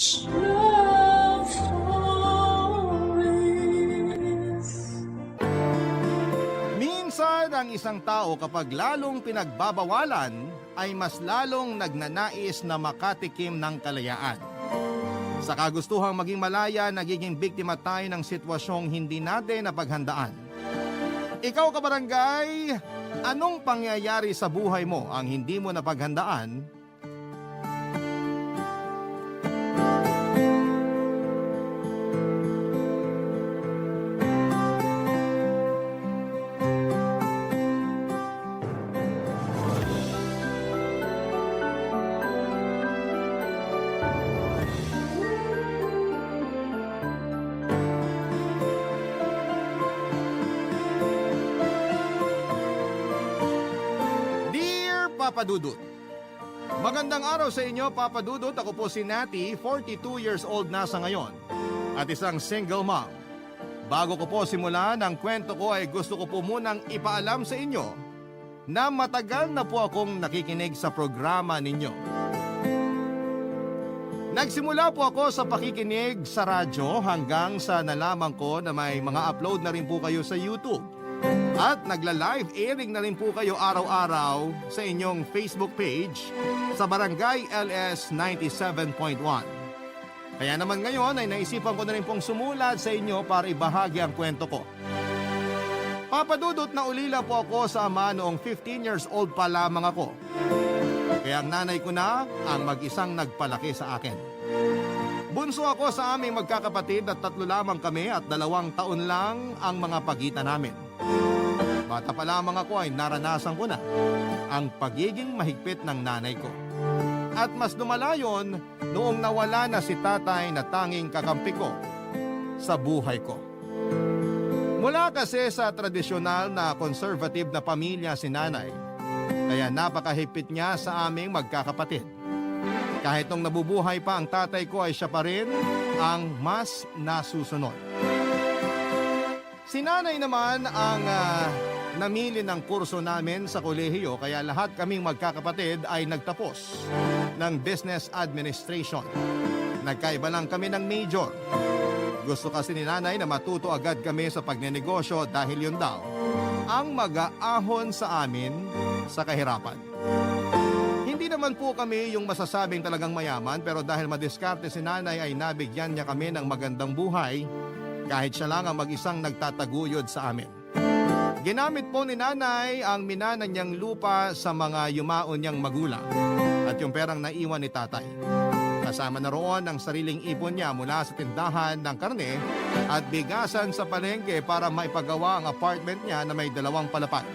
Love Stories. Minsan ang isang tao kapag lalong pinagbabawalan ay mas lalong nagnanais na makatikim ng kalayaan. Sa kagustuhang maging malaya, nagiging biktima tayo ng sitwasyong hindi natin napaghandaan. Ikaw kabarangay, anong pangyayari sa buhay mo ang hindi mo napaghandaan? Papa Dudut. Magandang araw sa inyo, Papa Dudut. Ako po si Nati, 42 years old na sa ngayon at isang single mom. Bago ko po simulan ang kwento ko ay gusto ko po munang ipaalam sa inyo na matagal na po akong nakikinig sa programa ninyo. Nagsimula po ako sa pakikinig sa radyo hanggang sa nalaman ko na may mga upload na rin po kayo sa YouTube. At nagla-live airing na rin po kayo araw-araw sa inyong Facebook page sa Barangay LS 97.1. Kaya naman ngayon ay naisipan ko na rin pong sumulat sa inyo para ibahagi ang kwento ko. Papadudot na ulila po ako sa ama noong 15 years old pa lamang ako. Kaya ang nanay ko na ang mag-isang nagpalaki sa akin. Bunso ako sa aming magkakapatid at 3 lamang kami at 2 taon lang ang mga pagitan namin. Bata pa lamang ako ay naranasan ko na ang pagiging mahigpit ng nanay ko. At mas lumalayon noong nawala na si tatay na tanging kakampi ko sa buhay ko. Mula kasi sa tradisyonal na conservative na pamilya si nanay, kaya napakahigpit niya sa aming magkakapatid. Kahit nung nabubuhay pa ang tatay ko ay siya pa rin ang mas nasusunod. Si nanay naman ang namili ng kurso namin sa kolehiyo kaya lahat kaming magkakapatid ay nagtapos ng business administration. Nagkaiba lang kami ng major. Gusto kasi ni nanay na matuto agad kami sa pagnenegosyo dahil yun daw ang mag-aahon sa amin sa kahirapan. Hindi naman po kami yung masasabing talagang mayaman pero dahil madiskarte si nanay ay nabigyan niya kami ng magandang buhay kahit siya lang ang mag-isang nagtataguyod sa amin. Ginamit po ni nanay ang minana niyang lupa sa mga yumaon niyang magulang at yung perang naiwan ni tatay. Kasama na roon ang sariling ipon niya mula sa tindahan ng karne at bigasan sa palengke para maipagawa ang apartment niya na may 2 palapag.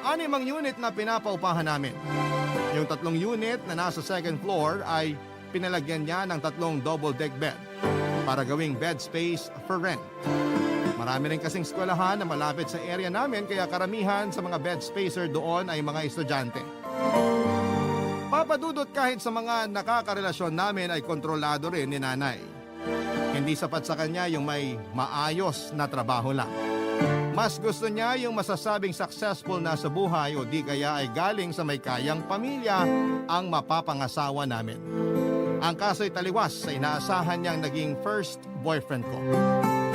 6 unit na pinapaupahan namin. Yung 3 unit na nasa 2nd floor ay pinalagyan niya ng 3 double-deck bed para gawing bed space for rent. Marami rin kasing eskwelahan na malapit sa area namin kaya karamihan sa mga bed spacer doon ay mga estudyante. Papadudot kahit sa mga nakakarelasyon namin ay kontrolado rin ni nanay. Hindi sapat sa kanya yung may maayos na trabaho lang. Mas gusto niya yung masasabing successful na sa buhay o di kaya ay galing sa may kayang pamilya ang mapapangasawa namin. Ang kaso'y taliwas sa inaasahan niyang naging first boyfriend ko.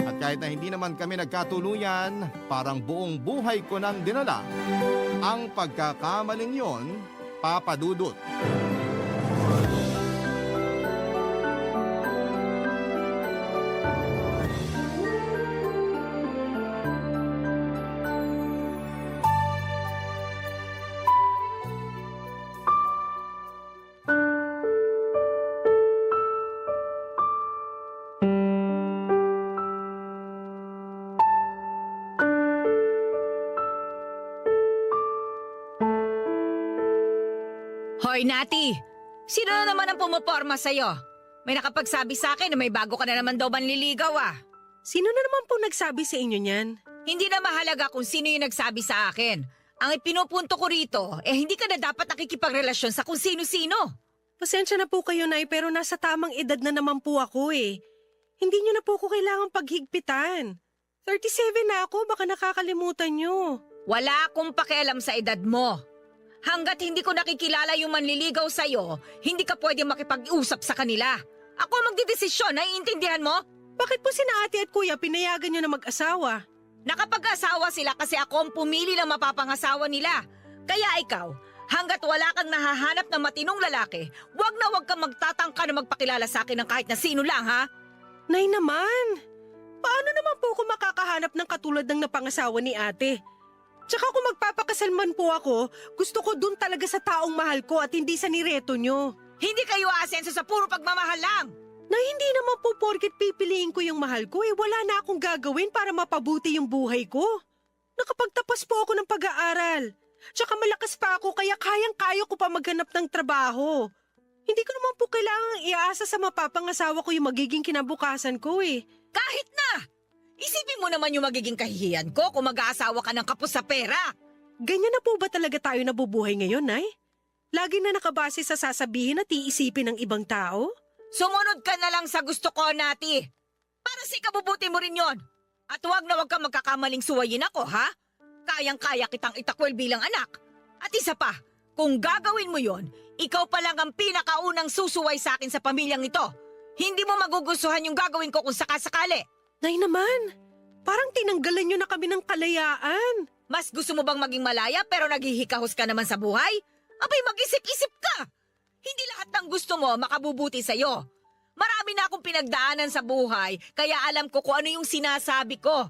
At kahit na hindi naman kami nagkatuluyan, parang buong buhay ko nang dinala ang pagkakamaling yon, Papadudot. Hoy, Nati! Sino na naman ang pumaporma sa'yo? May nakapagsabi sa akin na may bago ka na naman daw manliligaw ah. Sino na naman po nagsabi sa inyo niyan? Hindi na mahalaga kung sino yung nagsabi sa akin. Ang ipinupunto ko rito, hindi ka na dapat nakikipagrelasyon sa kung sino-sino. Pasensya na po kayo, Nay, pero nasa tamang edad na naman po ako eh. Hindi niyo na po ako kailangang paghigpitan. 37 na ako, baka nakakalimutan niyo. Wala akong pakialam sa edad mo. Hanggat hindi ko nakikilala yung manliligaw sa'yo, hindi ka pwede makipag-usap sa kanila. Ako ang magdidesisyon, naiintindihan mo? Bakit po sina ate at kuya pinayagan nyo na mag-asawa? Nakapag-asawa sila kasi ako ang pumili ng mapapangasawa nila. Kaya ikaw, hanggat wala kang nahahanap ng matinong lalaki, wag kang magtatangka na magpakilala sa akin ng kahit na sino lang, ha? Nay naman, paano naman po ako makakahanap ng katulad ng napangasawa ni ate? Tsaka kung magpapakasal man po ako, gusto ko dun talaga sa taong mahal ko at hindi sa nireto nyo. Hindi kayo aasenso sa puro pagmamahal lang. Na hindi naman po porket pipiliin ko yung mahal ko, wala na akong gagawin para mapabuti yung buhay ko. Nakapagtapos po ako ng pag-aaral. Tsaka malakas pa ako kaya kayang-kaya ko pa maghanap ng trabaho. Hindi ko naman po kailangang iaasa sa mapapangasawa ko yung magiging kinabukasan ko Kahit na! Isipin mo naman yung magiging kahihiyan ko kung mag-aasawa ka ng kapos sa pera. Ganyan na po ba talaga tayo nabubuhay ngayon, Nay? Lagi na nakabase sa sasabihin at iisipin ng ibang tao? Sumunod ka na lang sa gusto ko, Nati. Para sa ikabubuti mo rin yon. At huwag kang magkakamaling suwayin ako, ha? Kayang-kaya kitang itakwil bilang anak. At isa pa, kung gagawin mo yon, ikaw pa lang ang pinakaunang susuway sa akin sa pamilyang ito. Hindi mo magugustuhan yung gagawin ko kung sakasakali. Nay naman, parang tinanggalan nyo na kami ng kalayaan. Mas gusto mo bang maging malaya pero naghihikahos ka naman sa buhay? Abay, mag-isip-isip ka! Hindi lahat ng gusto mo makabubuti sa'yo. Marami na akong pinagdaanan sa buhay, kaya alam ko kung ano yung sinasabi ko.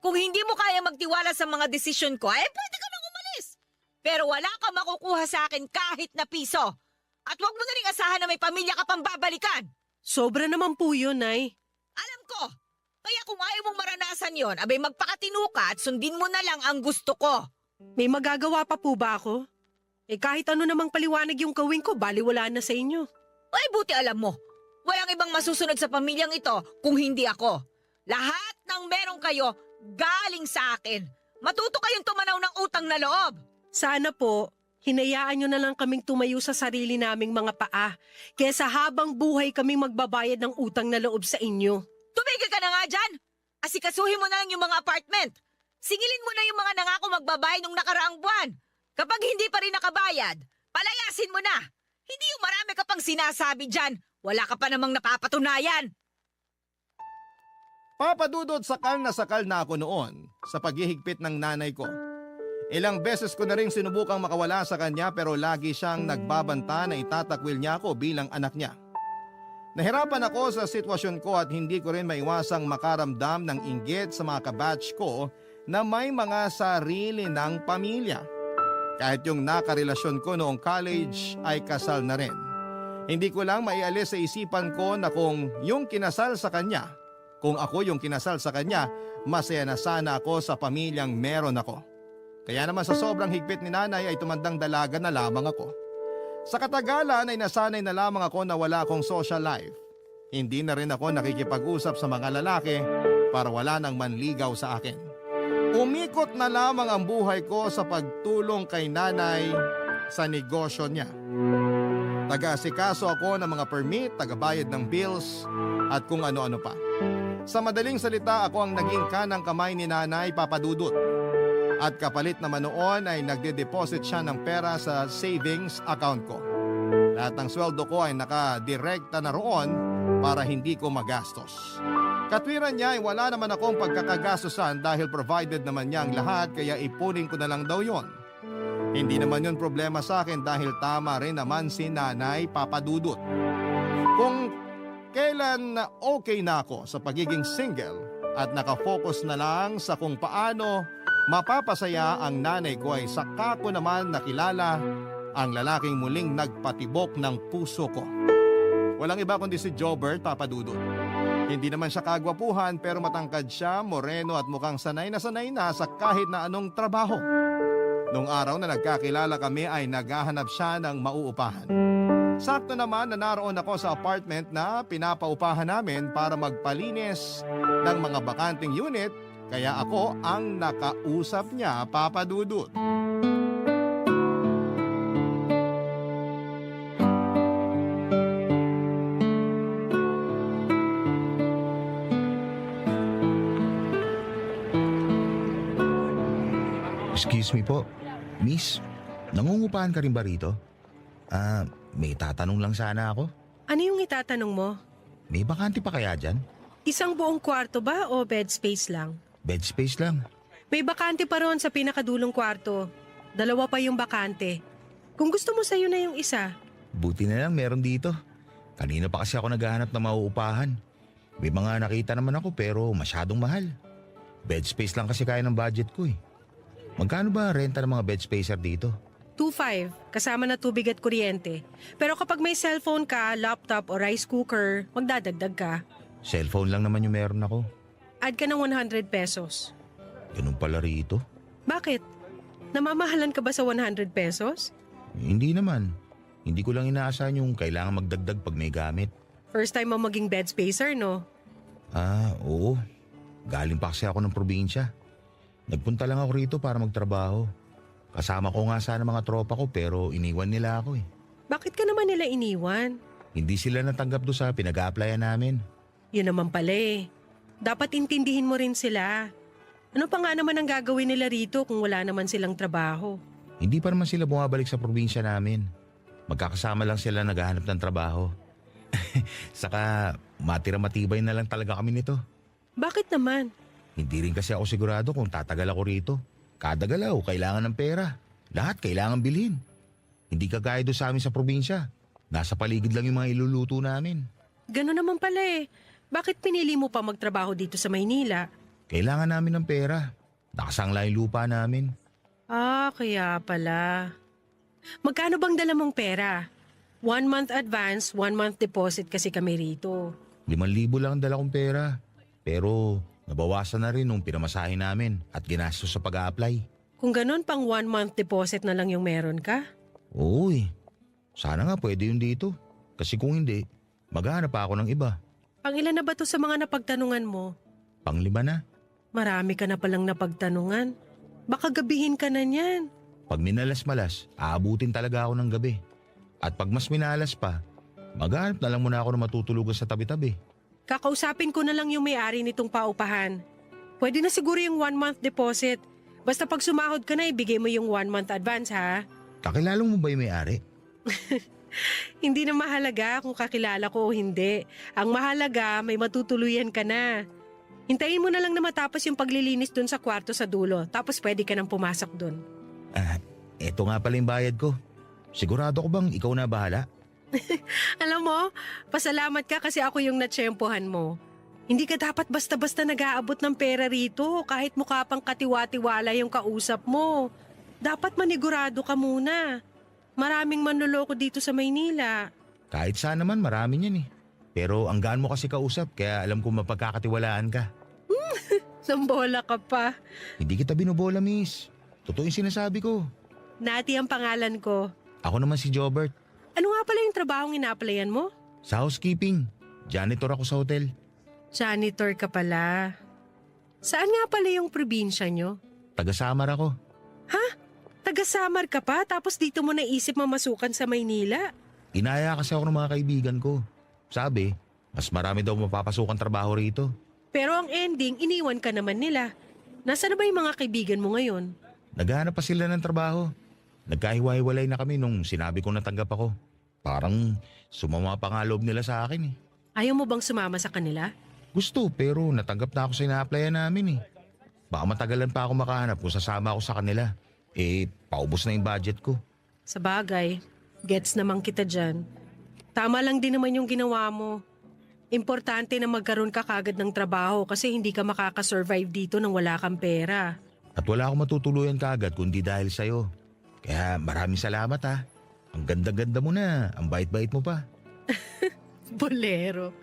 Kung hindi mo kaya magtiwala sa mga desisyon ko, pwede ka nang umalis. Pero wala kang makukuha sa akin kahit na piso. At huwag mo na rin asahan na may pamilya ka pang babalikan. Sobra naman po yun, Nay. Alam ko. Kaya kung ayaw mong maranasan yon, abay magpakatino ka at sundin mo na lang ang gusto ko. May magagawa pa po ba ako? Kahit ano namang paliwanag yung gawin ko, baliwala na sa inyo. Ay, buti alam mo. Walang ibang masusunod sa pamilyang ito kung hindi ako. Lahat ng meron kayo, galing sa akin. Matuto kayong tumanaw ng utang na loob. Sana po, hinayaan nyo na lang kaming tumayo sa sarili naming mga paa, kesa habang buhay kaming magbabayad ng utang na loob sa inyo. Tumigil ka na nga dyan! Asikasuhin mo na lang yung mga apartment. Singilin mo na yung mga nangako magbabayad nung nakaraang buwan. Kapag hindi pa rin nakabayad, palayasin mo na. Hindi yung marami ka pang sinasabi dyan. Wala ka pa namang napapatunayan. Papadudod, sakal na ako noon sa paghihigpit ng nanay ko. Ilang beses ko na rin sinubukang makawala sa kanya pero lagi siyang nagbabanta na itatakwil niya ako bilang anak niya. Nahirapan ako sa sitwasyon ko at hindi ko rin maiwasang makaramdam ng inggit sa mga kabatch ko na may mga sarili ng pamilya. Kahit yung nakarelasyon ko noong college ay kasal na rin. Hindi ko lang maialis sa isipan ko na kung yung kinasal sa kanya, kung ako yung kinasal sa kanya, masaya na sana ako sa pamilyang meron ako. Kaya naman sa sobrang higpit ni nanay ay tumandang dalaga na lamang ako. Sa katagalan ay nasanay na lamang ako na wala akong social life. Hindi na rin ako nakikipag-usap sa mga lalaki para wala nang manligaw sa akin. Umikot na lamang ang buhay ko sa pagtulong kay nanay sa negosyo niya. Taga-asikaso ako ng mga permit, tagabayad ng bills at kung ano-ano pa. Sa madaling salita, ako ang naging kanang kamay ni nanay, Papadudot. At kapalit naman noon ay nagde-deposit siya ng pera sa savings account ko. Lahat ng sweldo ko ay nakadirekta na roon para hindi ko magastos. Katwiran niya ay wala naman akong pagkakagastosan dahil provided naman niya ang lahat kaya ipunin ko na lang daw yon. Hindi naman yun problema sa akin dahil tama rin naman si nanay, Papadudot. Kung kailan okay na ako sa pagiging single at nakafocus na lang sa kung paano mapapasaya ang nanay ko ay saka ko naman nakilala ang lalaking muling nagpatibok ng puso ko. Walang iba kundi si Jobert, Papadudot. Hindi naman siya kagwapuhan pero matangkad siya, moreno at mukhang sanay na sa kahit na anong trabaho. Nung araw na nagkakilala kami ay naghahanap siya ng mauupahan. Sakto naman na naroon ako sa apartment na pinapaupahan namin para magpalinis ng mga bakanting unit kaya ako ang nakausap niya, Papadudot. Excuse me po, Miss, nangungupahan ka rin ba rito? May tatanong lang sana ako. Ano yung itatanong mo? May bakante pa kaya dyan? Isang buong kwarto ba o bed space lang? Bed space lang. May bakante pa ron sa pinakadulong kwarto. 2 pa yung bakante. Kung gusto mo sa'yo na yung isa. Buti na lang meron dito. Kanina pa kasi ako naghahanap ng mauupahan. May mga nakita naman ako pero masyadong mahal. Bed space lang kasi kaya ng budget ko eh. Magkano ba renta ng mga bed spacer dito? 2.5, kasama na tubig at kuryente. Pero kapag may cellphone ka, laptop o rice cooker, magdadagdag ka. Cellphone lang naman yung meron ako. Add ka ng 100 pesos. Ganun pala rito. Bakit? Namamahalan ka ba sa 100 pesos? Hindi naman. Hindi ko lang inaasahan yung kailangan magdagdag pag may gamit. First time mo maging bed spacer, no? Oo. Galing pa kasi ako ng probinsya. Nagpunta lang ako rito para magtrabaho. Kasama ko nga sana mga tropa ko pero iniwan nila ako eh. Bakit ka naman nila iniwan? Hindi sila natanggap doon sa pinag-a-applyan namin. Yun naman pala eh. Dapat intindihin mo rin sila. Ano pa nga naman ang gagawin nila rito kung wala naman silang trabaho? Hindi pa naman sila bumabalik sa probinsya namin. Magkakasama lang sila naghahanap ng trabaho. Saka matira-matibay na lang talaga kami nito. Bakit naman? Hindi rin kasi ako sigurado kung tatagal ako rito. Kada galaw, kailangan ng pera. Lahat kailangan bilhin. Hindi kagaya doon sa amin sa probinsya. Nasa paligid lang yung mga iluluto namin. Gano'n naman pala eh. Bakit pinili mo pa magtrabaho dito sa Maynila? Kailangan namin ng pera. Nakasangla yung lupa namin. Kaya pala. Magkano bang dala mong pera? 1 month advance, 1 month deposit kasi kami rito. 5,000 lang ang dala kong pera. Pero nabawasan na rin nung pinamasahin namin at ginastos sa pag-a-apply. Kung ganun, pang 1 month deposit na lang yung meron ka? Oo eh. Sana nga pwede yun dito. Kasi kung hindi, maghahanap pa ako ng iba. Pang ilan na ba to sa mga napagtanungan mo? Pang 5 na. Marami ka na palang napagtanungan. Baka gabihin ka na niyan. Pag minalas-malas, aabutin talaga ako ng gabi. At pag mas minalas pa, maghahanap na lang muna ako ng matutulugan sa tabi-tabi. Kakausapin ko na lang yung may-ari nitong paupahan. Pwede na siguro yung 1 month deposit. Basta pag sumahod ka na, ibigay mo yung 1 month advance ha. Kakilala mo ba yung may-ari? Hindi na mahalaga kung kakilala ko o hindi. Ang mahalaga, may matutuluyan ka na. Hintayin mo na lang na matapos yung paglilinis dun sa kwarto sa dulo. Tapos pwede ka nang pumasok dun. Eto nga pala yung bayad ko. Sigurado ko bang ikaw na bahala? Alam mo, pasalamat ka kasi ako yung natsyempohan mo. Hindi ka dapat basta-basta nag-aabot ng pera rito kahit mukha pang katiwa-tiwala yung kausap mo. Dapat manigurado ka muna. Maraming manloloko dito sa Maynila. Kahit saan naman marami yan eh. Pero ang gaan mo kasi kausap kaya alam ko mapagkakatiwalaan ka. Sambola ka pa. Hindi kita binobola, miss. Totoo yung sinasabi ko. Nati ang pangalan ko. Ako naman si Jobert. Ano nga pala yung trabahong ina-applyan mo? Sa housekeeping. Janitor ako sa hotel. Janitor ka pala. Saan nga pala yung probinsya nyo? Taga-Samar ako. Taga-Samar ka pa tapos dito mo naisip mamasukan sa Maynila? Inaya kasi ako ng mga kaibigan ko. Sabi, mas marami daw mapapasukan trabaho rito. Pero ang ending, iniwan ka naman nila. Nasaan na ba yung mga kaibigan mo ngayon? Naghahanap pa sila ng trabaho. Nagkahiwa-hiwalay na kami nung sinabi kong natanggap ako. Parang sumama pa nga loob nila sa akin eh. Ayaw mo bang sumama sa kanila? Gusto pero natanggap na ako sa ina-applyan namin eh. Baka matagalan pa ako makahanap kung sasama ako sa kanila. Paubos na yung budget ko. Sa bagay, gets naman kita dyan. Tama lang din naman yung ginawa mo. Importante na magkaroon ka kagad ng trabaho kasi hindi ka makakasurvive dito nang wala kang pera. At wala akong matutuluyan kaagad kundi dahil sa'yo. Kaya maraming salamat ha. Ang ganda-ganda mo na, ang bait-bait mo pa. Bolero.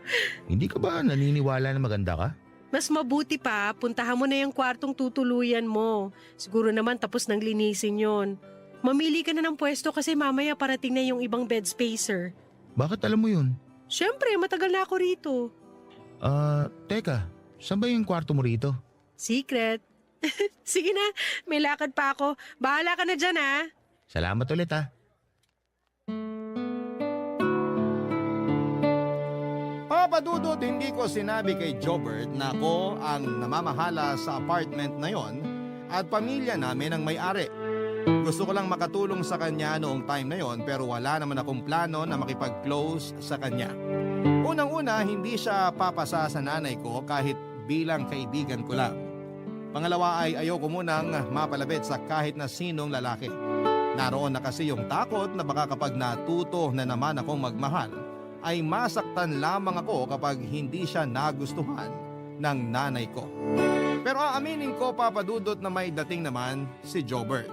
Hindi ka ba naniniwala na maganda ka? Mas mabuti pa, puntahan mo na yung kwartong tutuluyan mo. Siguro naman tapos nang linisin yon. Mamili ka na ng pwesto kasi mamaya parating na yung ibang bed spacer. Bakit alam mo yun? Siyempre, matagal na ako rito. Teka, saan ba yung kwarto mo rito? Secret. Sige na, may lakad pa ako. Bahala ka na dyan ha. Salamat ulit ha. Papadudod, hindi ko sinabi kay Jobert na ako ang namamahala sa apartment na yon at pamilya namin ang may-ari. Gusto ko lang makatulong sa kanya noong time na yon pero wala naman akong plano na makipag-close sa kanya. Unang-una, hindi siya papasa sa nanay ko kahit bilang kaibigan ko lang. Pangalawa ay ayoko munang mapalapit sa kahit na sinong lalaki. Naroon na kasi yung takot na baka kapag natuto na naman akong magmahal, ay masaktan lamang ako kapag hindi siya nagustuhan ng nanay ko. Pero aaminin ko, Papa Dudut, na may dating naman si Jobert.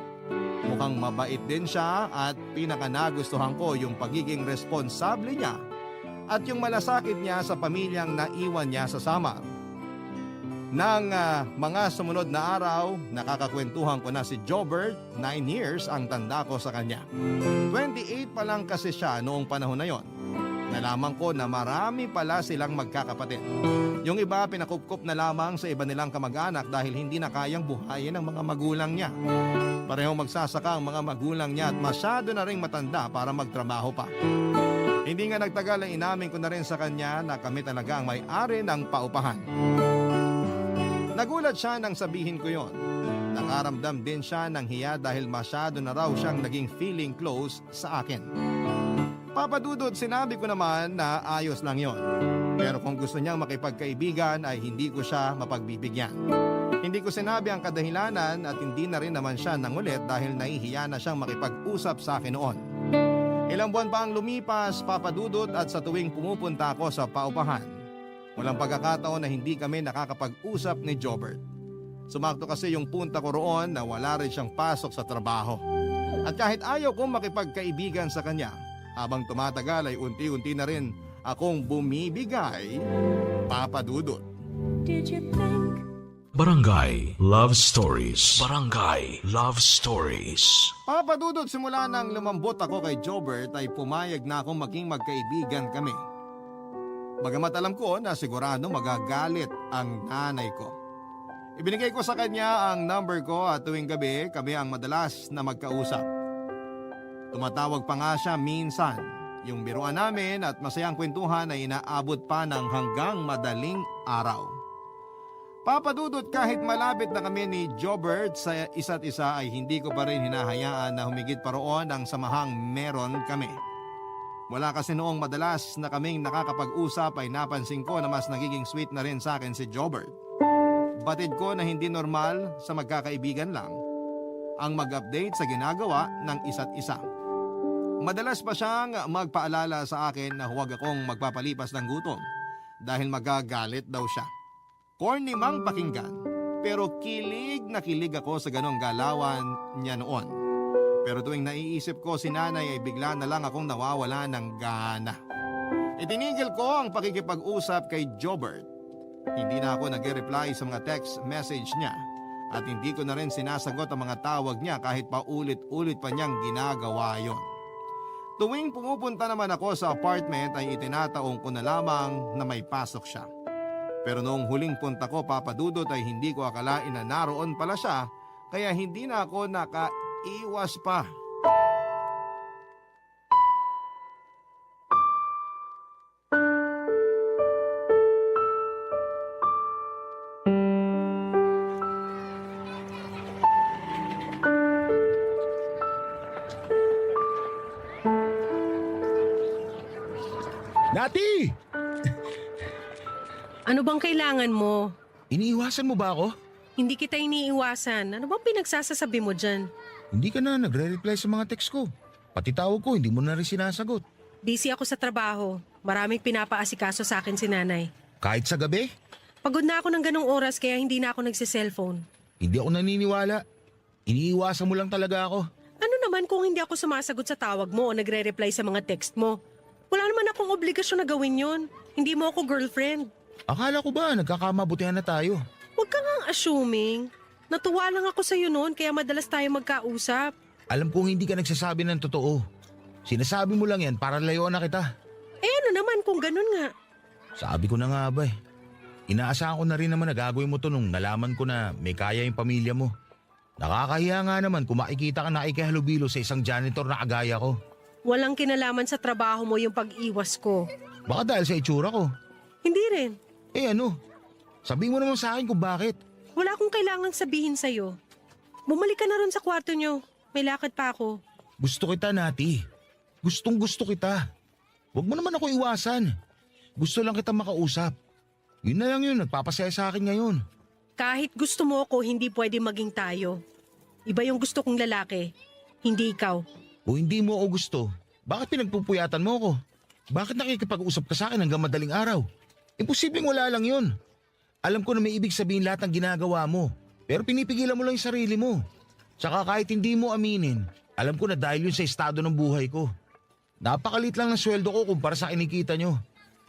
Mukhang mabait din siya at pinakanagustuhan ko yung pagiging responsable niya at yung malasakit niya sa pamilyang naiwan niya sa Samar. Nang mga sumunod na araw, nakakakwentuhan ko na si Jobert, 9 years ang tanda ko sa kanya. 28 pa lang kasi siya noong panahon na yon. Nalaman ko na marami pala silang magkakapatid. Yung iba pinakupkup na lamang sa iba nilang kamag-anak dahil hindi na kayang buhayin ng mga magulang niya. Parehong magsasaka ang mga magulang niya at masyado na ring matanda para magtrabaho pa. Hindi nga nagtagal ay inamin ko na rin sa kanya na kami talaga ang may-ari ng paupahan. Nagulat siya nang sabihin ko yon. Nakaramdam din siya ng hiya dahil masyado na raw siyang naging feeling close sa akin. Papa Dudut, sinabi ko naman na ayos lang yon. Pero kung gusto niyang makipagkaibigan ay hindi ko siya mapagbibigyan. Hindi ko sinabi ang kadahilanan at hindi na rin naman siya nangulit dahil nahihiya na siyang makipag-usap sa akin noon. Ilang buwan pa ang lumipas, Papa Dudut, at sa tuwing pumupunta ako sa paupahan, walang pagkakataon na hindi kami nakakapag-usap ni Jobert. Sumakto kasi yung punta ko roon na wala rin siyang pasok sa trabaho. At kahit ayaw kong makipagkaibigan sa kanya, habang tumatagal ay unti-unti na rin akong bumibigay, Papa Dudut. Barangay Love Stories. Barangay Love Stories. Papa Dudut, simula nang lumambot ako kay Jobert ay pumayag na akong maging magkaibigan kami. Bagamat alam ko na sigurado magagalit ang nanay ko. Ibinigay ko sa kanya ang number ko at tuwing gabi kami ang madalas na magkausap. Tumatawag pa nga siya minsan. Yung biruan namin at masayang kwentuhan ay inaabot pa ng hanggang madaling araw. Papa Dudut, kahit malapit na kami ni Jobert sa isa't isa ay hindi ko pa rin hinahayaan na humigit pa roon ang samahang meron kami. Wala kasi noong madalas na kaming nakakapag-usap ay napansin ko na mas nagiging sweet na rin sa akin si Jobert. Batid ko na hindi normal sa magkakaibigan lang ang mag-update sa ginagawa ng isa't isa. Madalas pa siyang magpaalala sa akin na huwag akong magpapalipas ng gutom dahil magagalit daw siya. Corny mang pakinggan, pero kilig na kilig ako sa ganong galawan niya noon. Pero tuwing naiisip ko si nanay ay bigla na lang akong nawawala ng gana. Itinigil ko ang pakikipag-usap kay Jobert. Hindi na ako nag-reply sa mga text message niya at hindi ko na rin sinasagot ang mga tawag niya kahit paulit-ulit pa niyang ginagawa yon. Tuwing pumupunta naman ako sa apartment ay itinataong ko na lamang na may pasok siya. Pero noong huling punta ko, Papa Dudut, ay hindi ko akalain na naroon pala siya kaya hindi na ako nakaiwas pa. Nati! Ano bang kailangan mo? Iniiwasan mo ba ako? Hindi kita iniiwasan. Ano bang pinagsasasabi mo dyan? Hindi ka na nagre-reply sa mga text ko. Pati tawag ko, hindi mo na rin sinasagot. Busy ako sa trabaho. Maraming pinapaasikaso sa akin si nanay. Kahit sa gabi, Pagod na ako ng ganong oras kaya hindi na ako nagsiselfone. hindi ako naniniwala. Iniiwasan mo lang talaga ako. Ano naman kung hindi ako sumasagot sa tawag mo o nagre-reply sa mga text mo? Wala naman akong obligasyon na gawin yon. Hindi mo ako girlfriend. Akala ko ba nagkakamabutihan na tayo? Huwag ka ngang assuming. Natuwa lang ako sa'yo noon kaya madalas tayo magkausap. Alam kong hindi ka nagsasabi ng totoo. Sinasabi mo lang yan para layuan na kita. Eh ano naman kung ganun nga? Sabi ko na nga ba eh. Inaasahan ko na rin naman na gagawin mo to nung nalaman ko na may kaya yung pamilya mo. Nakakahiya nga naman kung makikita ka na ikihalubilo sa isang janitor na kagaya ko. Walang kinalaman sa trabaho mo yung pag-iwas ko. Baka dahil sa itsura ko. Hindi rin. Eh ano? Sabihin mo naman sa akin kung bakit. Wala akong kailangang sabihin sa'yo. Bumalik ka na ron sa kwarto nyo. May lakad pa ako. Gusto kita, Nati. Gustong gusto kita. Huwag mo naman ako iwasan. Gusto lang kita makausap. Yun na lang yun, nagpapasaya sa akin ngayon. Kahit gusto mo ko, hindi pwede maging tayo. Iba yung gusto kong lalaki, hindi ikaw. O hindi mo ako gusto, bakit pinagpupuyatan mo ako? Bakit nakikipag-usap ka sa akin hanggang madaling araw? Imposibleng wala lang yun. Alam ko na may ibig sabihin lahat ng ginagawa mo, pero pinipigilan mo lang yung sarili mo. Tsaka kahit hindi mo aminin, alam ko na dahil yun sa estado ng buhay ko. Napakalit lang ng sweldo ko kumpara sa kinikita nyo.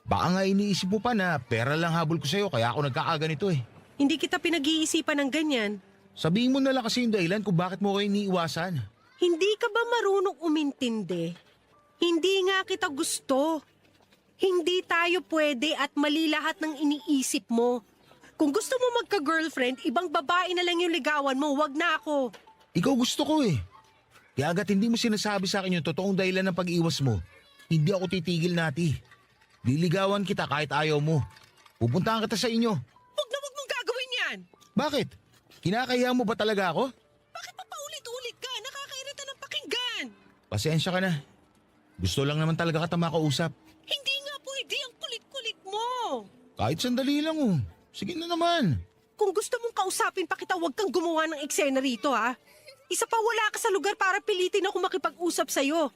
Baka nga iniisip mo pa na pera lang habol ko sa'yo kaya ako nagkakaganito eh. Hindi kita pinag-iisipan ng ganyan. Sabihin mo na lang kasi yung dahilan kung bakit mo ko iniiwasan. Hindi ka ba marunong umintindi? Hindi nga kita gusto. Hindi tayo pwede at mali lahat ng iniisip mo. Kung gusto mo magka-girlfriend, ibang babae na lang yung ligawan mo, wag na ako. Ikaw gusto ko eh. Kaya agad hindi mo sinasabi sa akin yung totoong dahilan ng pag-iwas mo, hindi ako titigil nati. Liligawan kita kahit ayaw mo. Pupuntahan kita sa inyo. Wag na wag mong gagawin yan. Bakit? Kinakaya mo ba talaga ako? Bakit pa paulit-ulit ka? Nakakairita ng pakinggan. Pasensya ka na. Gusto lang naman talaga kita makausap. Hindi nga pwede ang kulit-kulit mo. Kahit sandali lang oh. Sige na naman. Kung gusto mong kausapin pa kita, huwag kang gumawa ng eksena rito, ha? Isa pa wala ka sa lugar para pilitin ako makipag-usap sa'yo.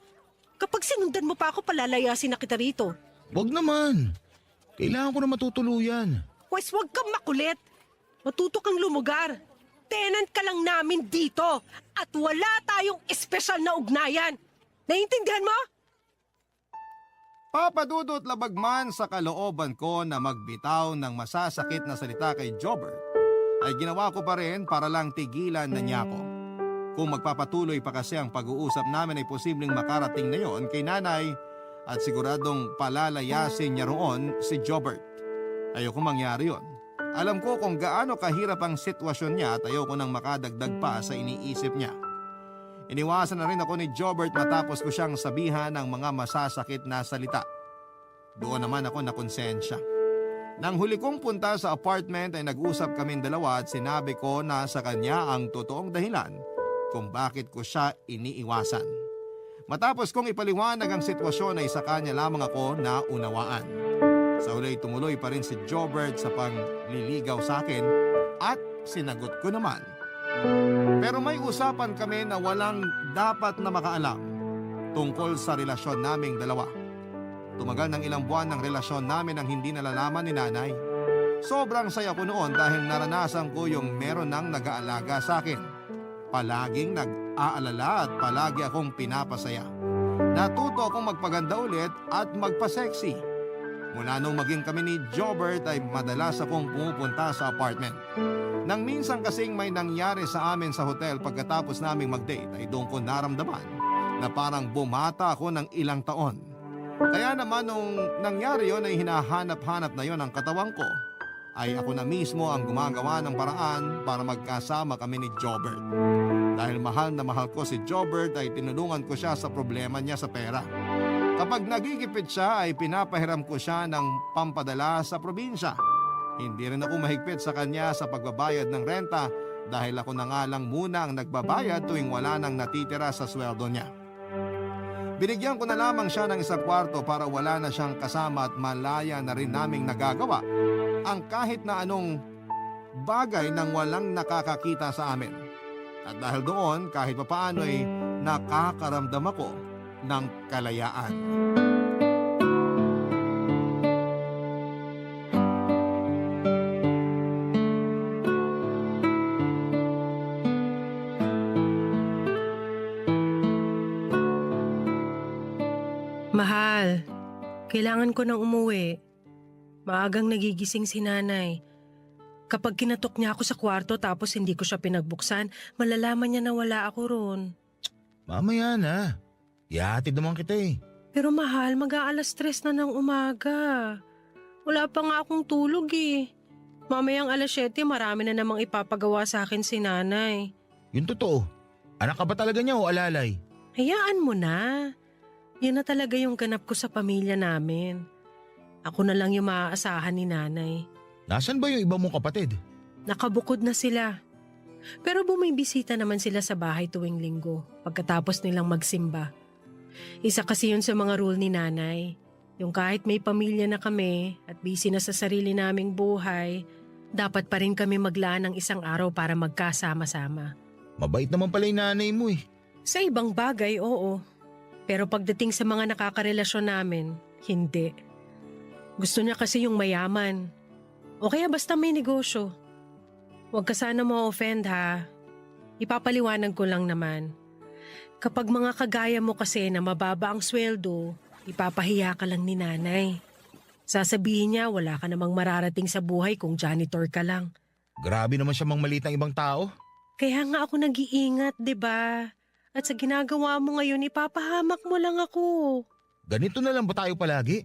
Kapag sinundan mo pa ako, palalayasin na kita rito. Wag naman. Kailangan ko na matutuluyan. Pwes huwag kang makulit. Matuto kang lumugar. Tenant ka lang namin dito at wala tayong espesyal na ugnayan. Naiintindihan mo? Papadudot labag man sa kalooban ko na magbitaw ng masasakit na salita kay Jobert, ay ginawa ko pa rin para lang tigilan na niya ako. Kung magpapatuloy pa kasi ang pag-uusap namin ay posibleng makarating na yon kay nanay at siguradong palalayasin niya roon si Jobert. Ayoko mangyari yon. Alam ko kung gaano kahirap ang sitwasyon niya at ayoko nang makadagdag pa sa iniisip niya. Iniwasan na rin ako ni Jobert matapos ko siyang sabihan ng mga masasakit na salita. Doon naman ako nakonsensya. Nang huli kong punta sa apartment ay nag-usap kaming dalawa at sinabi ko na sa kanya ang totoong dahilan kung bakit ko siya iniiwasan. Matapos kong ipaliwanag ang sitwasyon ay sa kanya lamang ako na unawaan. Sa huli tumuloy pa rin si Jobert sa pangliligaw sa akin at sinagot ko naman. Pero may usapan kami na walang dapat na makaalam tungkol sa relasyon naming dalawa. Tumagal ng ilang buwan ng relasyon namin ang hindi nalalaman ni nanay. Sobrang saya ko noon dahil naranasan ko yung meron nang nag-aalaga sa akin. Palaging nag-aalala at palagi akong pinapasaya. Natuto akong magpaganda ulit at magpa-sexy. Mula nung maging kami ni Jobert ay madalas akong pumupunta sa apartment. Nang minsan kasing may nangyari sa amin sa hotel pagkatapos naming mag-date ay doon ko naramdaman na parang bumata ako ng ilang taon. Kaya naman nung nangyari yon ay hinahanap-hanap na yon ang katawan ko, ay ako na mismo ang gumagawa ng paraan para magkasama kami ni Jobert. Dahil mahal na mahal ko si Jobert ay tinulungan ko siya sa problema niya sa pera. Kapag nagigipit siya ay pinapahiram ko siya ng pampadala sa probinsya. Hindi rin ako mahigpit sa kanya sa pagbabayad ng renta dahil ako na nga lang muna ang nagbabayad tuwing wala nang natitira sa sweldo niya. Binigyan ko na lamang siya ng isang kwarto para wala na siyang kasama at malaya na rin naming nagagawa ang kahit na anong bagay nang walang nakakakita sa amin. At dahil doon kahit papaano ay nakakaramdam ako ng kalayaan. Mahal, kailangan ko nang umuwi. Maagang nagigising si nanay. Kapag kinatok niya ako sa kwarto tapos hindi ko siya pinagbuksan, malalaman niya na wala ako roon. Mamaya na. Ihahatid naman kita eh. Pero mahal, mag-aalas 3 na ng umaga. Wala pa nga akong tulog eh. Mamayang alas 7, marami na namang ipapagawa sa akin si nanay. Yun totoo. Anak ka ba talaga niya o alalay? Hayaan mo na. Yun na talaga yung ganap ko sa pamilya namin. Ako na lang yung maaasahan ni nanay. Nasaan ba yung iba mong kapatid? Nakabukod na sila. Pero bumibisita naman sila sa bahay tuwing linggo pagkatapos nilang magsimba. Isa kasi yun sa mga rule ni nanay. Yung kahit may pamilya na kami at busy na sa sarili naming buhay, dapat pa rin kami maglaan ng isang araw para magkasama-sama. Mabait naman pala yung nanay mo eh. Sa ibang bagay, oo. Pero pagdating sa mga nakakarelasyon namin, hindi. Gusto niya kasi yung mayaman. O kaya basta may negosyo. Huwag ka sana ma-offend ha. Ipapaliwanag ko lang naman. Kapag mga kagaya mo kasi na mababa ang sweldo, ipapahiya ka lang ni nanay. Sasabihin niya wala ka namang mararating sa buhay kung janitor ka lang. Grabe naman siya mang maliit ng ibang tao. Kaya nga ako nag-iingat, 'di ba? At sa ginagawa mo ngayon, ipapahamak mo lang ako. Ganito na lang ba tayo palagi?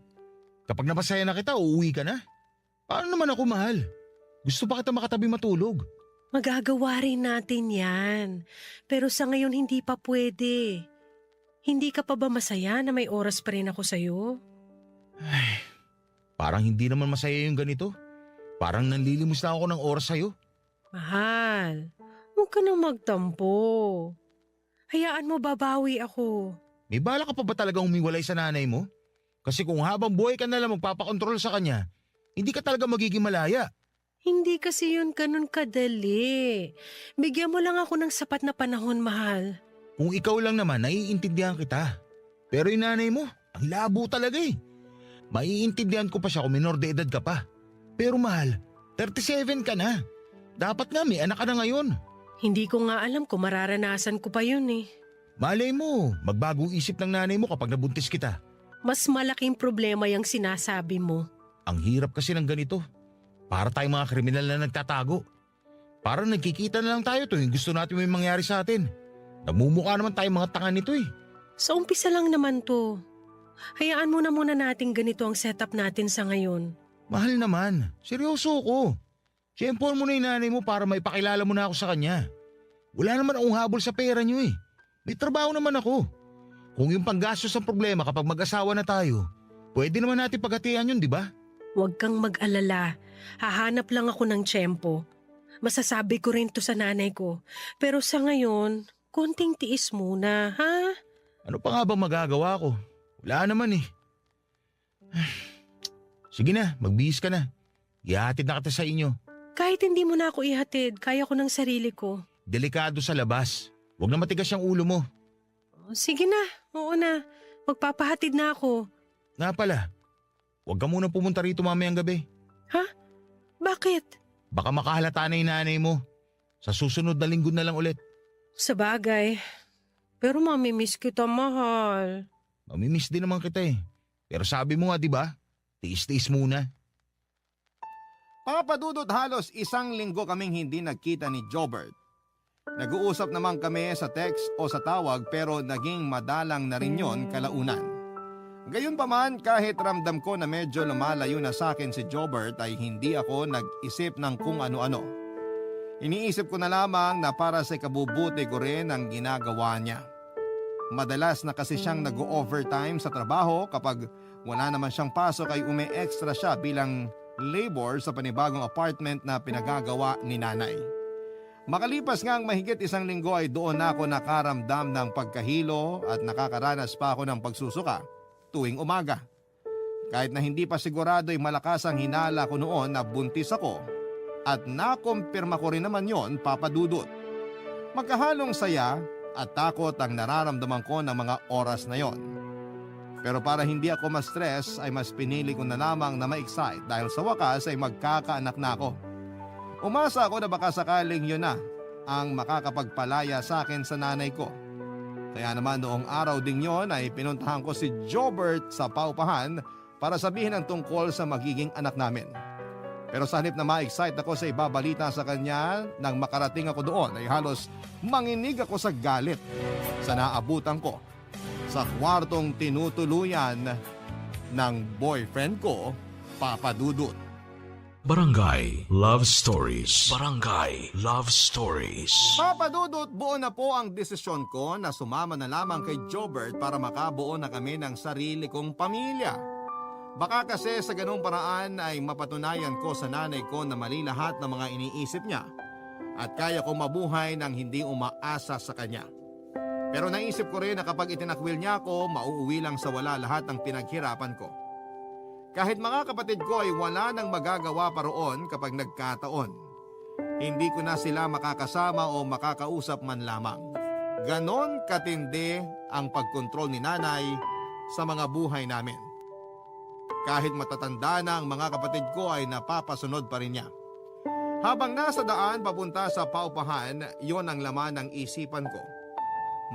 Kapag napasaya na kita, uuwi ka na. Paano naman ako, mahal? Gusto pa kita makatabi matulog. Magagawa rin natin yan. Pero sa ngayon hindi pa pwede. Hindi ka pa ba masaya na may oras pa rin ako sa'yo? Parang hindi naman masaya yung ganito. Parang nanlilimos na ako ng oras sa'yo. Mahal, huwag ka nang magtampo. Hayaan mo babawi ako. May bala ka pa ba talagang umiwalay sa nanay mo? Kasi kung habang buhay ka na lang magpapakontrol sa kanya, hindi ka talaga magiging malaya. Hindi kasi yun ganun kadali. Bigyan mo lang ako ng sapat na panahon, mahal. Kung ikaw lang naman, naiintindihan kita. Pero yung nanay mo, ang labo talaga eh. Maiintindihan ko pa siya kung minor de edad ka pa. Pero mahal, 37 ka na. Dapat nga may anak ka na ngayon. Hindi ko nga alam kung mararanasan ko pa yun eh. Malay mo, magbagong isip ng nanay mo kapag nabuntis kita. Mas malaking problema yung sinasabi mo. Ang hirap kasi ng ganito. Para tayong mga kriminal na nagtatago. Para nagkikita na lang tayo tuwing gusto natin may mangyari sa atin. Nagmumukha naman tayong mga tanga nito eh. Sa umpisa lang naman to. Hayaan mo na muna natin ganito ang setup natin sa ngayon. Mahal naman, seryoso ko. Siyempre mo na yung nanay mo para maipakilala mo na ako sa kanya. Wala naman akong habol sa pera niyo eh. May trabaho naman ako. Kung yung panggastos ang problema kapag mag-asawa na tayo, pwede naman natin paghatian yun, di ba? Huwag kang mag-alala. Hahanap lang ako ng tiyempo. Masasabi ko rin to sa nanay ko. Pero sa ngayon, konting tiis muna, ha? Ano pa nga bang magagawa ko? Wala naman eh. Sige na, magbihis ka na. Ihatid na kita sa inyo. Kahit hindi mo na ako ihatid, kaya ko ng sarili ko. Delikado sa labas. Huwag na matigas yung ulo mo. Sige na, oo na. Magpapahatid na ako. Nga pala, huwag ka muna pumunta rito mamayang gabi. Ha? Bakit? Baka makahalata na yung nanay mo. Sa susunod na linggo na lang ulit. Sa bagay. Pero mamimiss kita, mahal. Mamimiss din naman kita eh. Pero sabi mo nga di ba, tiis-tiis muna. Papa Dudut, halos isang linggo kaming hindi nagkita ni Jobert. Nag-uusap naman kami sa text o sa tawag pero naging madalang na rin yon kalaunan. Gayunpaman, kahit ramdam ko na medyo lumalayo na sa akin si Jobert ay hindi ako nag-isip ng kung ano-ano. Iniisip ko na lamang na para sa ikabubuti ko rin ang ginagawa niya. Madalas na kasi siyang nag-overtime sa trabaho kapag wala naman siyang pasok ay umi-extra siya bilang labor sa panibagong apartment na pinagagawa ni nanay. Makalipas nga ang mahigit isang linggo ay doon na ako nakaramdam ng pagkahilo at nakakaranas pa ako ng pagsusuka tuwing umaga. Kahit na hindi pa sigurado ay malakas ang hinala ko noon na buntis ako at nakumpirma ko rin naman yon, Papa Dudut. Magkahalong saya at takot ang nararamdaman ko ng mga oras na yon. Pero para hindi ako ma-stress ay mas pinili ko na lamang na ma-excite dahil sa wakas ay magkakaanak na ako. Umasa ako na baka sakaling yun na ang makakapagpalaya sa akin sa nanay ko. Kaya naman noong araw ding yon ay pinuntahan ko si Jobert sa paupahan para sabihin ang tungkol sa magiging anak namin. Pero sa halip na ma-excite ako sa ibabalita sa kanya nang makarating ako doon ay halos manginig ako sa galit sa naabutan ko sa kwartong tinutuluyan ng boyfriend ko, Papa Dudut. Barangay Love Stories. Barangay Love Stories. Papa Dudut, buo na po ang desisyon ko na sumama na lamang kay Jobert para makabuo na kami ng sarili kong pamilya. Baka kasi sa ganung paraan ay mapatunayan ko sa nanay ko na mali lahat ng mga iniisip niya at kaya ko mabuhay ng hindi umaasa sa kanya. Pero naisip ko rin na kapag itinakwil niya ako, mauuwi lang sa wala lahat ng pinaghirapan ko. Kahit mga kapatid ko ay wala nang magagawa pa roon kapag nagkataon. Hindi ko na sila makakasama o makakausap man lamang. Ganon katindi ang pagkontrol ni nanay sa mga buhay namin. Kahit matatanda na ang mga kapatid ko ay napapasunod pa rin niya. Habang nasa daan papunta sa paupahan, yon ang laman ng isipan ko.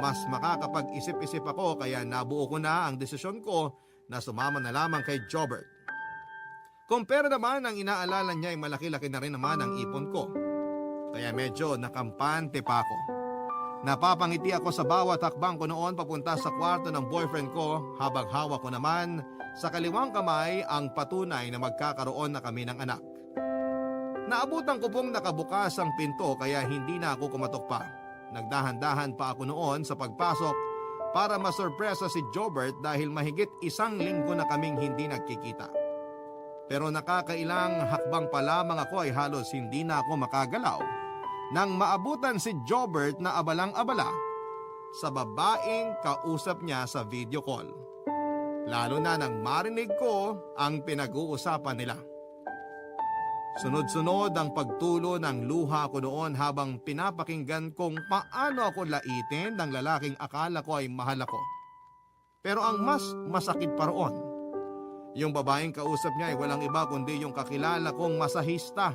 Mas makakapag-isip-isip ako kaya nabuo ko na ang desisyon ko na sumama na lamang kay Jobert. Kumpara naman ang inaalala niya ay malaki-laki na rin naman ang ipon ko. Kaya medyo nakampante pa ako. Napapangiti ako sa bawat hakbang ko noon papunta sa kwarto ng boyfriend ko habang hawak ko naman sa kaliwang kamay ang patunay na magkakaroon na kami ng anak. Naabutan ko pong nakabukas ang pinto kaya hindi na ako kumatok pa. Nagdahan-dahan pa ako noon sa pagpasok para masurpresa si Jobert dahil mahigit 1 linggo na kaming hindi nagkikita. Pero nakakailang hakbang pa lamang ako ay halos hindi na ako makagalaw nang maabutan si Jobert na abalang-abala sa babaeng kausap niya sa video call. Lalo na nang marinig ko ang pinag-uusapan nila. Sunod-sunod ang pagtulo ng luha ko noon habang pinapakinggan kung paano ako laitin ng lalaking akala ko ay mahal ako. Pero ang mas masakit pa roon, yung babaeng kausap niya ay walang iba kundi yung kakilala kong masahista,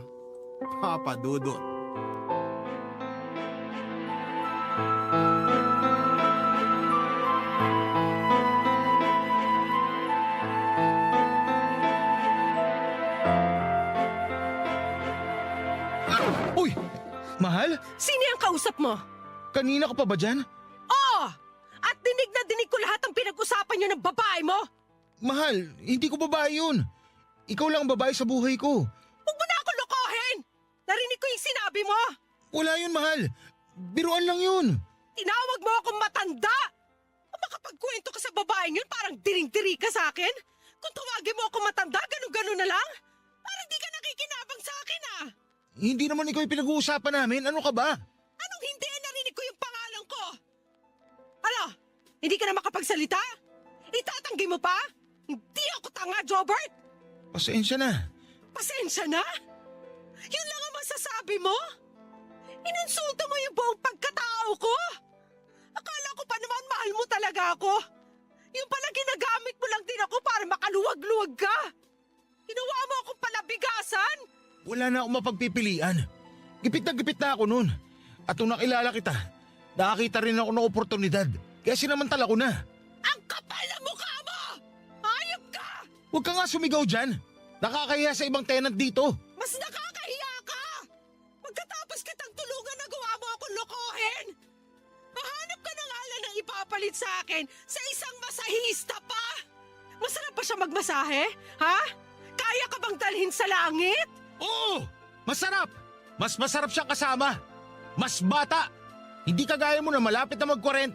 Papa Dudut. Uy! Mahal? Sino yung kausap mo? Kanina ka pa ba dyan? Oo! At dinig na dinig ko lahat ng pinag-usapan niyo ng babae mo! Mahal, hindi ko babae yun. Ikaw lang ang babae sa buhay ko. Huwag mo na ako lokohin! Narinig ko yung sinabi mo! Wala yun, mahal. Biruan lang yun. Tinawag mo akong matanda! Kung makapagkwento ka sa babaeng yun, parang diring-diri ka sa akin? Kung tawagin mo akong matanda, ganun-ganun na lang? Parang di ka nakikinabang sa akin ah! Hindi naman ikaw yung pinag-uusapan namin. Ano ka ba? Anong hindi? Narinig ko yung pangalan ko! Ano? Hindi ka na makapagsalita? Itatanggi mo pa? Hindi ako tanga, Jobert! Pasensya na. Pasensya na? Yun lang ang masasabi mo? Inonsulto mo yung buong pagkatao ko? Akala ko pa naman mahal mo talaga ako. Yung pala ginagamit mo lang din ako para makaluwag-luwag ka. Ginawa mo akong palabigasan. Wala na akong mapagpipilian. Gipit na ako nun. At nung nakilala kita, nakakita rin ako ng oportunidad. Kaya sinamantala ko na. Ang kapal na mukha mo! Hayop ka! Huwag ka nga sumigaw dyan. Nakakahiya sa ibang tenant dito. Mas nakakahiya ka! Pagkatapos kitang tulungan, nagawa mo akong lokohin! Mahanap ka ng ala ng ipapalit sa akin sa isang masahista pa! Masarap ba siya magmasahe? Ha? Kaya ka bang dalhin sa langit? Oo! Masarap! Mas masarap siyang kasama. Mas bata. Hindi kagaya mo na malapit na mag-40.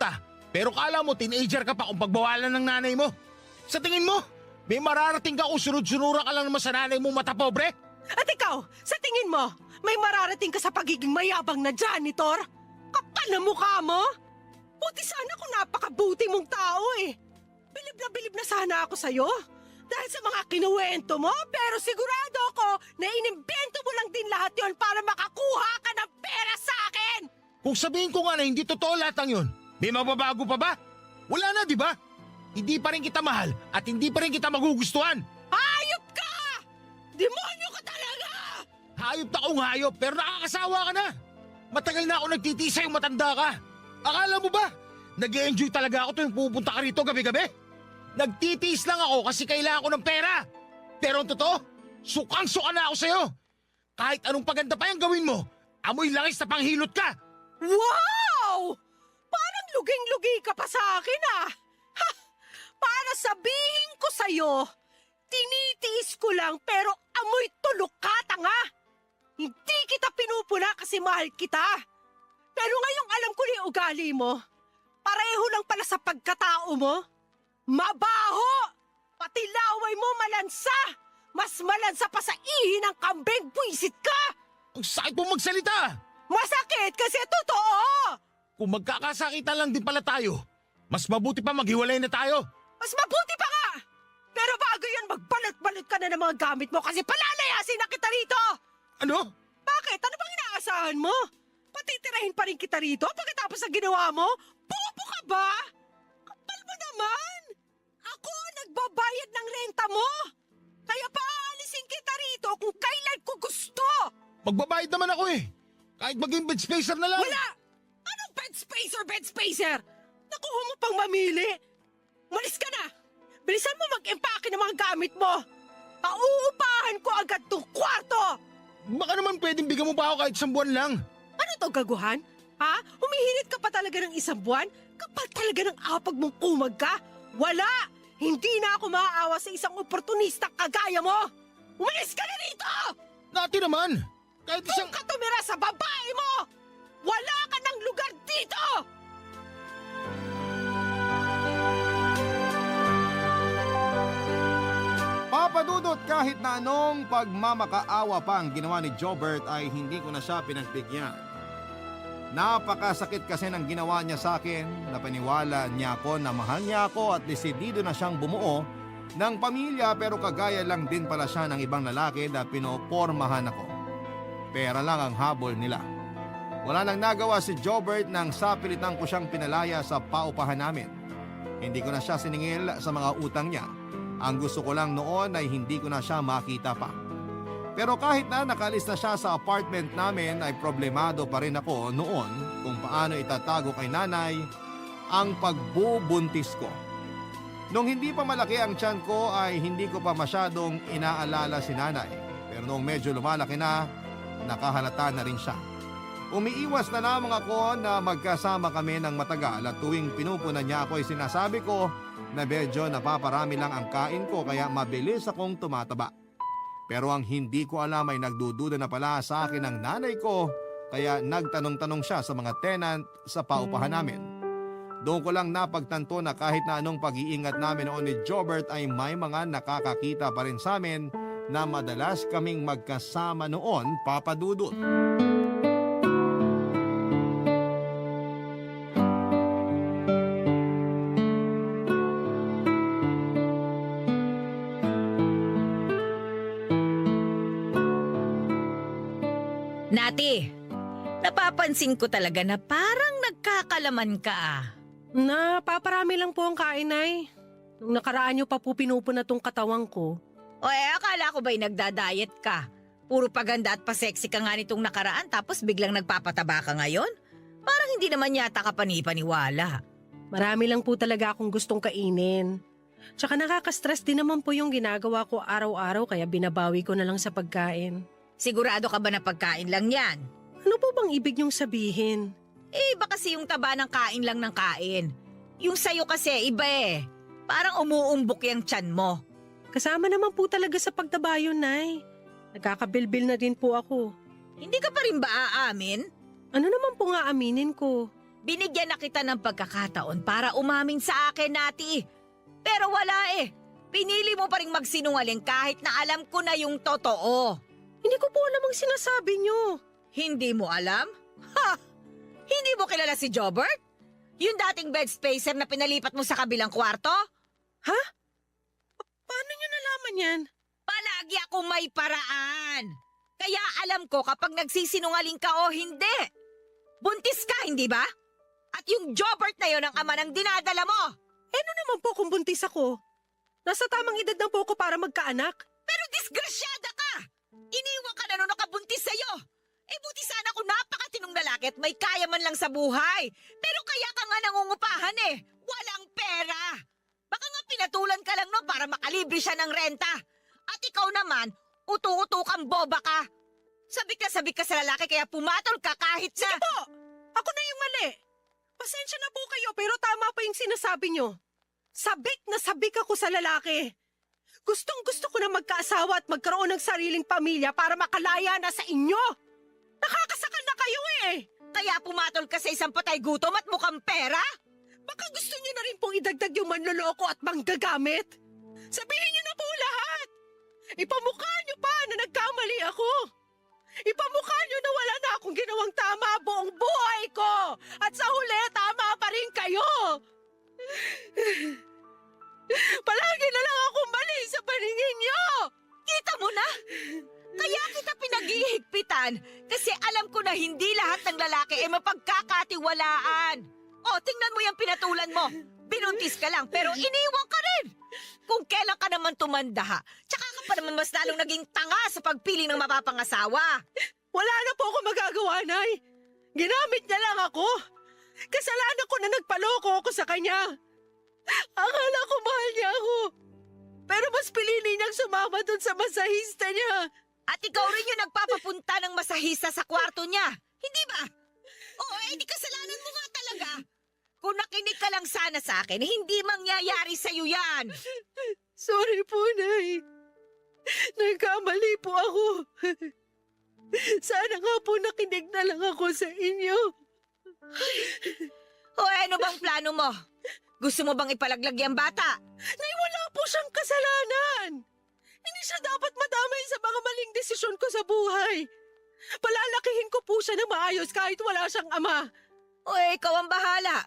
Pero kala mo teenager ka pa kung pagbawalan ng nanay mo. Sa tingin mo, may mararating ka kung sunod-sunura ka lang naman sa nanay mo mata pobre? At ikaw, sa tingin mo, may mararating ka sa pagiging mayabang na janitor? Kapal na mukha mo? Buti sana kung napakabuti mong tao eh. Bilib na sana ako sa'yo. Dahil sa mga kinuwento mo, pero sigurado ako na inimbento mo lang din lahat yon para makakuha ka ng pera sa akin! Kung sabihin ko nga na hindi totoo lahat ng yun, may mababago pa ba? Wala na, di ba? Hindi pa rin kita mahal at hindi pa rin kita magugustuhan. Hayop ka! Demonyo ka talaga! Hayop na kung hayop pero nakakasawa ka na. Matagal na ako nagtitisa yung matanda ka. Akala mo ba? Nag-e-enjoy talaga ako tuwing pupunta ka rito gabi-gabi? Nagtitiis lang ako kasi kailangan ko ng pera. Pero ang totoo, sukang-suka na ako sa'yo. Kahit anong paganda pa yung gawin mo, amoy langis na panghilot ka. Wow! Parang luging-lugi ka pa sa akin ah! Ha! Para sabihin ko sa'yo, tinitiis ko lang pero amoy tulok ka, tanga! Hindi kita pinupuna kasi mahal kita. Pero ngayong alam ko na yung ugali mo, pareho lang pala sa pagkatao mo. Mabaho! Pati laway mo malansa! Mas malansa pa sa ihi ng kambing, buisit ka! Ang sakit mo magsalita. Masakit kasi totoo! Kung magkakasakitan lang din pala tayo, mas mabuti pa maghiwalay na tayo. Mas mabuti pa nga! Pero bago yun, magbalot-balot ka na ng mga gamit mo kasi palalayasin na kita rito! Ano? Bakit? Ano bang inaasahan mo? Patitirahin pa rin kita rito pagkatapos ng ginawa mo? Bobo ka ba? Kapal mo naman! Ako ang nagbabayad ng renta mo! Kaya paalisin kita rito kung kailan ko gusto! Magbabayad naman ako eh. Kahit maging bed spacer na lang. Wala! Anong bed spacer, bed spacer? Nakuha mo pang mamili? Malis ka na! Bilisan mo mag-empake ng mga gamit mo! Pauupahan ko agad tong kwarto! Baka naman pwedeng bigyan mo pa ako kahit 1 buwan lang. Ano to, gaguhan? Ha? Humihirit ka pa talaga ng 1 buwan? Kapal talaga ng apag mong kumag ka? Wala! Hindi na ako maaawa sa isang oportunista kagaya mo! Umalis ka na rito! Nati naman. Kahit isang... Kung ka tumira sa babae mo! Wala ka ng lugar dito! Papadudot kahit na anong pagmamakaawa pa ang ginawa ni Jobert ay hindi ko na siya pinagbigyan. Napakasakit kasi ng ginawa niya sa akin, napaniwala niya ako na mahal niya ako at desidido na siyang bumuo ng pamilya pero kagaya lang din pala siya ng ibang lalaki na pinopormahan ako. Pera lang ang habol nila. Wala nang nagawa si Jobert nang sapilitan ko siyang pinalaya sa paupahan namin. Hindi ko na siya siningil sa mga utang niya. Ang gusto ko lang noon ay hindi ko na siya makita pa. Pero kahit na nakalis na siya sa apartment namin ay problemado pa rin ako noon kung paano itatago kay nanay ang pagbubuntis ko. Nung hindi pa malaki ang tiyan ko ay hindi ko pa masyadong inaalala si nanay. Pero nung medyo lumalaki na, nakahalata na rin siya. Umiiwas na lamang ako na magkasama kami ng matagal at tuwing pinupunan niya ako ay sinasabi ko na medyo napaparami lang ang kain ko kaya mabilis akong tumataba. Pero ang hindi ko alam ay nagdududa na pala sa akin ang nanay ko kaya nagtanong-tanong siya sa mga tenant sa paupahan namin. Doon ko lang napagtanto na kahit na anong pag-iingat namin noon ni Jobert ay may mga nakakakita pa rin sa amin na madalas kaming magkasama noon, Papa Dudut. Nati, napapansin ko talaga na parang nagkakalaman ka ah. Napaparami lang po ang kain, Nay. Nung nakaraan niyo pa po pinupuna tong katawang ko. O akala ko ba'y nagda-diet ka? Puro paganda at pasexy ka nga nitong nakaraan tapos biglang nagpapataba ka ngayon? Parang hindi naman yata ka panipaniwala. Marami lang po talaga akong gustong kainin. Tsaka nakaka-stress din naman po yung ginagawa ko araw-araw kaya binabawi ko na lang sa pagkain. Sigurado ka ba na pagkain lang yan? Ano po bang ibig niyong sabihin? Iba kasi yung taba ng kain lang ng kain. Yung sayo kasi iba eh. Parang umuumbok yung tiyan mo. Kasama naman po talaga sa pagtaba yun, Nay. Nagkakabilbil na din po ako. Hindi ka pa rin ba aamin? Ano naman po nga aminin ko? Binigyan na kita ng pagkakataon para umamin sa akin, Nati. Pero wala eh. Pinili mo pa rin magsinungaling kahit na alam ko na yung totoo. Hindi ko po alam ang sinasabi niyo. Hindi mo alam? Ha! Hindi mo kilala si Jobert? Yung dating bed spacer na pinalipat mo sa kabilang kwarto? Ha? Paano niyo nalaman yan? Palagi ako may paraan. Kaya alam ko kapag nagsisinungaling ka o hindi. Buntis ka, hindi ba? At yung Jobert na yon ang ama ng dinadala mo. Ano naman po kung buntis ako? Nasa tamang edad na po ako para magkaanak. Pero disgrasyada ka! Iniwan ka na nung nakabuntis sa'yo. Buti sana kung napakatinong lalaki at may kaya man lang sa buhay. Pero kaya ka nga nangungupahan eh. Walang pera. Baka nga pinatulan ka lang no para makalibre siya ng renta. At ikaw naman, utu-utu kang boba ka. Sabik ka sa lalaki kaya pumatol ka kahit sa... Sige po! Ako na yung mali. Pasensya na po kayo pero tama pa yung sinasabi nyo. Sabik na sabik ako sa lalaki. Gustong gusto ko na magkaasawa at magkaroon ng sariling pamilya para makalaya na sa inyo. Nakakasakal na kayo eh. Kaya pumatol ka sa isang patay gutom at mukhang pera? Baka gusto niyo na rin pong idagdag yung manloloko at manggagamit. Sabihin niyo na po lahat. Ipamukha niyo pa na nagkamali ako. Ipamukha niyo na wala na akong ginawang tama buong buhay ko. At sa huli, tama pa rin kayo. Palagi na lang akong mali yan kasi alam ko na hindi lahat ng lalaki ay mapagkakatiwalaan. O, tingnan mo yung pinatulan mo. Binuntis ka lang pero iniwan ka rin. Kung kailan ka naman tumanda ha, tsaka ka pa naman mas lalong naging tanga sa pagpili ng mapapangasawa. Wala na po ako magagawa, Nay. Ginamit niya lang ako. Kasalanan ko na nagpaloko ako sa kanya. Akala ko mahal niya ako. Pero mas pinili niyang sumama dun sa masahista niya. At ikaw rin yung nagpapapunta ng masahista sa kwarto niya. Hindi ba? Oo, di kasalanan mo nga talaga. Kung nakinig ka lang sana sa akin, hindi mangyayari sa'yo yan. Sorry po, Nay. Nagkamali po ako. Sana nga po nakinig na lang ako sa inyo. O ano bang plano mo? Gusto mo bang ipalaglag yung bata? Nay, wala po siyang kasalanan. Hindi siya dapat madamay sa mga maling desisyon ko sa buhay. Palalakihin ko po siya na maayos kahit wala siyang ama. O ikaw ang bahala.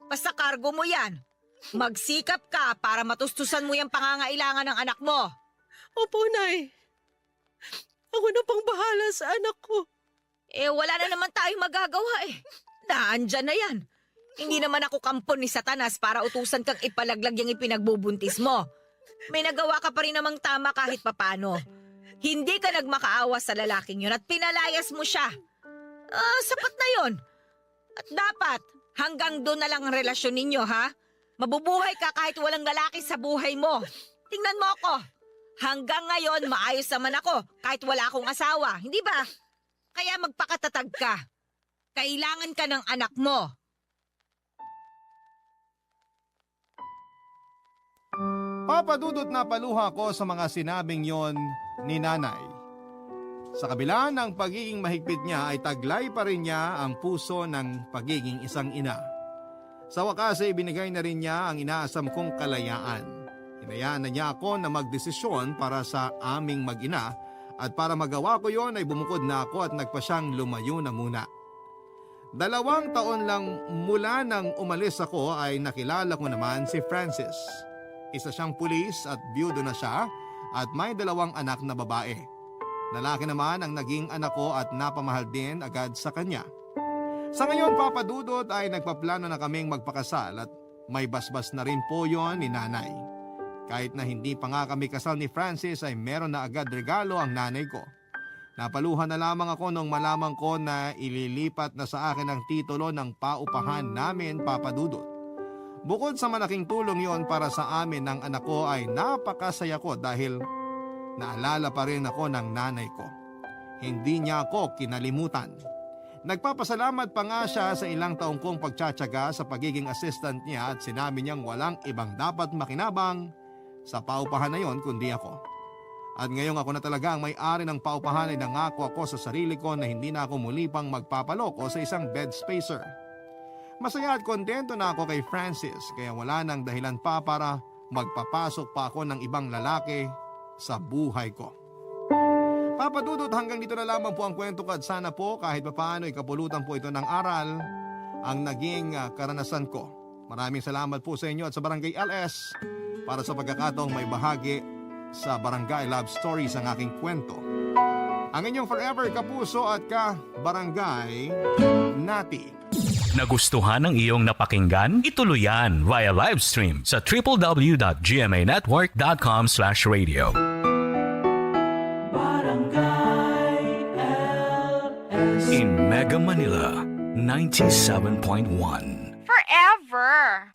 Basta kargo mo yan. Magsikap ka para matustusan mo yung pangangailangan ng anak mo. Opo, Nay. Ako na pang bahala sa anak ko. Wala na naman tayong magagawa Naandyan na yan. Hindi naman ako kampon ni Satanas para utusan kang ipalaglag yung ipinagbubuntis mo. May nagawa ka pa rin namang tama kahit papano. Hindi ka nagmakaawa sa lalaking yun at pinalayas mo siya. Sapat na yon. At dapat, hanggang doon na lang ang relasyon ninyo, ha? Mabubuhay ka kahit walang lalaki sa buhay mo. Tingnan mo ako. Hanggang ngayon, maayos naman ako kahit wala akong asawa. Hindi ba? Kaya magpakatatag ka. Kailangan ka ng anak mo. Papadudot na paluha ko sa mga sinabing yon ni nanay. Sa kabila ng pagiging mahigpit niya ay taglay pa rin niya ang puso ng pagiging isang ina. Sa wakas ay binigay na rin niya ang inaasam kong kalayaan. Hinayaan na niya ako na magdesisyon para sa aming mag-ina at para magawa ko yon ay bumukod na ako at nagpa siyang lumayo na muna. 2 taon lang mula nang umalis ako ay nakilala ko naman si Francis. Isa siyang pulis at byudo na siya at may 2 anak na babae. Lalaki naman ang naging anak ko at napamahal din agad sa kanya. Sa ngayon, Papa Dudot, ay nagpaplano na kaming magpakasal at may basbas na rin po yon ni nanay. Kahit na hindi pa nga kami kasal ni Francis ay meron na agad regalo ang nanay ko. Napaluhan na lamang ako nung malaman ko na ililipat na sa akin ang titulo ng paupahan namin, Papa Dudot. Bukod sa malaking tulong yon para sa amin ng anak ko ay napakasaya ko dahil naalala pa rin ako ng nanay ko. Hindi niya ako kinalimutan. Nagpapasalamat pa nga siya sa ilang taong kong pagtsatsaga sa pagiging assistant niya at sinabi niyang walang ibang dapat makinabang sa paupahan na yon kundi ako. At ngayong ako na talaga ang may-ari ng paupahan ay nangako ako sa sarili ko na hindi na ako muli pang magpapaloko sa isang bed spacer. Masaya at kontento na ako kay Francis kaya wala nang dahilan pa para magpapasok pa ako ng ibang lalaki sa buhay ko. Papa Dudut, hanggang dito na lamang po ang kwento ko at sana po kahit papaano ay kapulutan po ito ng aral ang naging karanasan ko. Maraming salamat po sa inyo at sa Barangay LS para sa pagkakataong may bahagi sa Barangay Love Stories ang aking kwento. Ang inyong forever kapuso at ka-barangay, Nati. Nagustuhan ng iyong napakinggan? Ituloy yan via live stream sa www.gmanetwork.com/radio. In Mega Manila, 97.1. Forever.